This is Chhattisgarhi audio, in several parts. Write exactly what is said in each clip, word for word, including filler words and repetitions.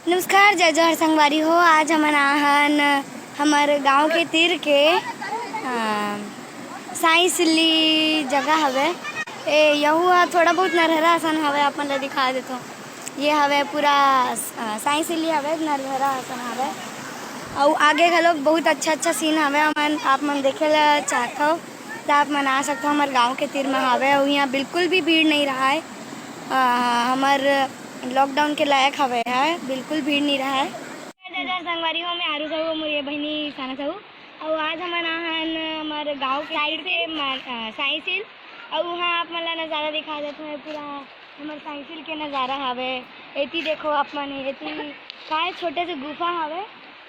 नमस्कार, जय जोहार संगवारी हो। आज हमन आहन हमर गांव के तीर के, अ, साईं सिल्ली जगह हवे। ए, यहू ह थोड़ा बहुत नरहरा असन हवे, अपन ला दिखा देथों। ये हवे पूरा, अ, साईं सिल्ली हवे, नरहरा असन हवे। अउ आगे घलोक बहुत अच्छा-अच्छा scene हवे, हमन, आप मन देखे ला चाहथव, त आप मन आ सकथव। हमर गांव के तीर म हवे, अउ इहाँ बिल्कुल भी भीड़ नइ रहय। अ, हमर lockdown के लायक हवे ह, बिल्कुल भीड़ नइ रहय। जय जय संगवारी हो, मैं आरू साहू, मोर ये बहिनी साना साहू, अउ आज हमन आहन हमर गांव के side के मा-, अ, साईं सिल, अउ उहाँ आप मन ला नजारा दिखा देत हवे, पूरा हमर साईं सिल के नजारा हवे। एती देखो आप मन, एती काय छोटे से गुफा हवे,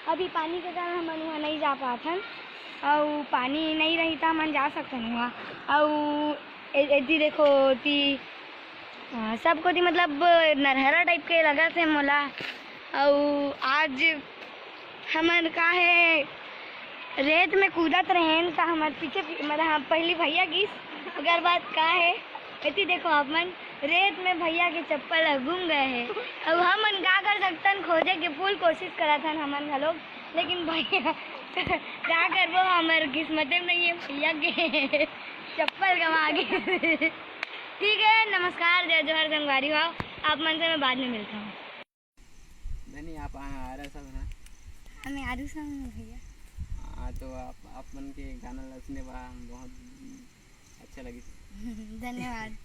अभी पानी के कारण हमन उहाँ नइ जा पाथन, अउ पानी नइ रही त हमन जा सकथन उहाँ। अउ ए-, एती देखो, एती, अ, सब कोती मतलब नरहरा type के लगत हे मोला। अउ आज हमन का हे, रेत में कूदत रहेन, त हमर पीछे पी-, मतलब, हम पहली भैया गिस, ओकर बाद का हे, एती देखो आप मन, रेत में भैया के चप्पल ह गुम गए हे। अब हमन का कर सकथन, खोजे के full कोशिश करत हन हमन घलोक, लेकिन भैया का करबो, हमर किस्मते में नहीं है भैया के चप्पल गवा गे। ठीक है, नमस्कार, जय जोहार संगवारी हो, आप मन से मैं बाद में मिलता हूँ। नहीं, आप आ, आ रहे सब ना। हमें आरू साहू भैया। हाँ, तो आप, आप मन के गाना ला सुने बा, हम बहुत अच्छा लगी। धन्यवाद।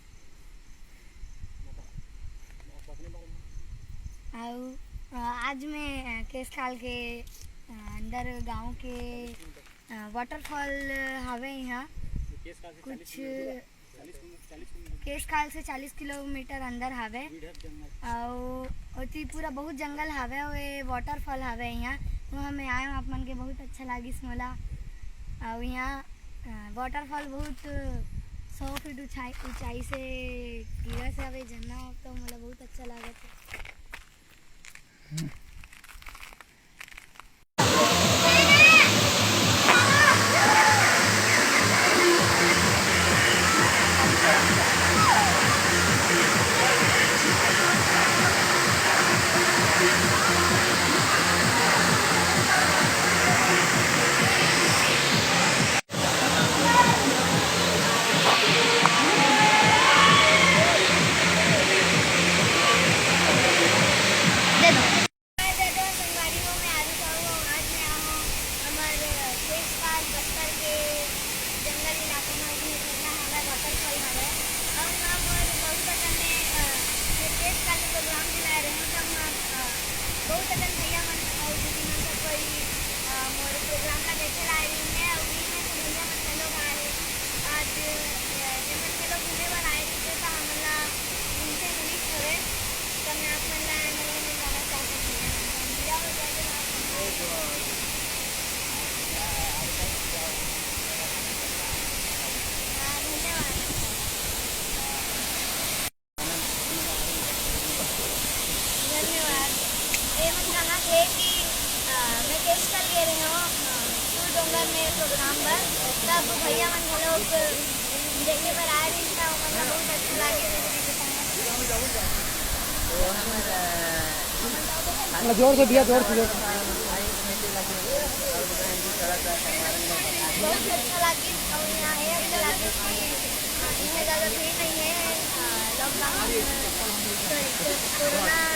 अउ, अ, आज मैं, अ, केश खाल के, अ, अंदर गांव के, अ, waterfall हवे इहाँ। कुछ केश खाल से चालीस किलोमीटर अंदर हावे। अउ ओती पूरा बहुत जंगल हावे, अउ ये waterfall हावे इहाँ। वहाँ मैं आए हूँ, आप मन के बहुत अच्छा लागिस मोला। अउ यहाँ, अ, waterfall बहुत सौ फीट ऊंचाई, ऊंचाई से गिरत हवे झरना, तो मोला बहुत अच्छा लागत हे। जय जोहार संगवारी हो, मैं आरू साहू हूँ। आज मैं आए हूँ हमर केश खाल बस्तर के जंगल इलाका में, अभी झरना हवय, waterfall हवय। अउ यहाँ पर बहुत अकन ने, अ, ये केश खाल के program भी लाए रहे हैं, तब हम, अ, बहुत अकन भैया मन अउ दीदी मन सब कोई, अ, मोर program ला देखे ला आए रही है, अउ बीच में से भैया मन घलो आए रहे। आज, अ, ये मन घलो घूमे बर आए रहिसे, त हमन ला घूमते मिलिस हवे। त मैं आप मन ला नवा नवा गाना चाहत हूँ। हाँ, धन्यवाद। धन्यवाद। ये मन कहा थे कि, अ, मैं केश खाल गे रहे हूँ, अ, सूर डोंगर में program बर, तब भैया मन घलो देखे बर आए रहिन, त ओमन ला बहुत अच्छा लागे। थोड़ा जोर से भैया, जोर से, जोर से। बहुत अच्छा लागे, अउ यहाँ ये अच्छा लागे कि इतना ज़्यादा भीड़ नहीं है, अ, lockdown, sorry, कोरोना